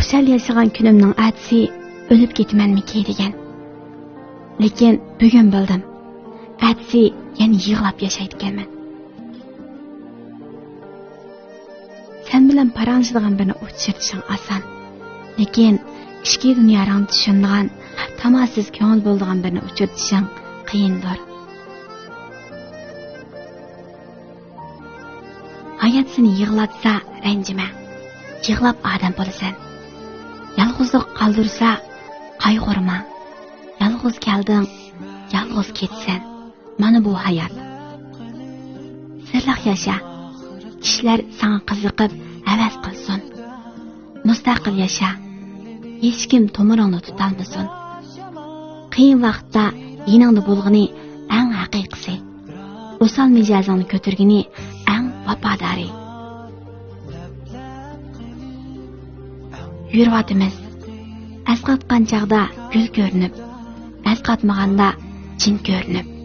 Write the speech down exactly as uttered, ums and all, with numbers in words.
سەل ياشىغان كۈنۈمنىڭ ئەتىسى ئۆلۈپ كېتىمەنمىكى دېگەن. لېكىن بۈگۈن بىلدىم، ئەتىسى يەنە يىغلاپ ياشايدىكەنمەن. سەن بىلەن پاراڭلىشىدىغان بىرنى ئۇچرىتىشىڭ ئاسان. لېكىن ئىچكى دۇنياڭنى چۈشىنىدىغان، تاماسىز كۆڭۈل بولىدىغان بىرنى ئۇچرىتىشىڭ قىيىندۇر. ھايات سېنى يىغلاتسا، رەنجىمە. يىغلاپ ئادەم بولىسەن. يالغۇزلۇق قالدۇرسا، قايغۇرما. يالغۇز كەلدىڭ، يالغۇز كېتىسەن. مانا بۇ ھايات. سىرلىق ياشا. كىشىلەر ساڭا قىزىقىپ، ھەۋەس قىلسۇن. مۇستەقىل ياشا. ھېچكىم تومۇرۇڭنى تۇتالمىسۇن. قىيىن ۋاقىتتا يېنىڭدا بولغىنى ئەڭ ھەقىقىيسى. ئوسال مىجەزىڭنى كۆتۈرگىنى ئەڭ ۋاپادارى. يۈرۈۋاتىمىز. ئەسقاتقان چاغدا گۈل كۆرۈنۈپ، ئەسقاتمىغاندا جىن كۆرۈنۈپ.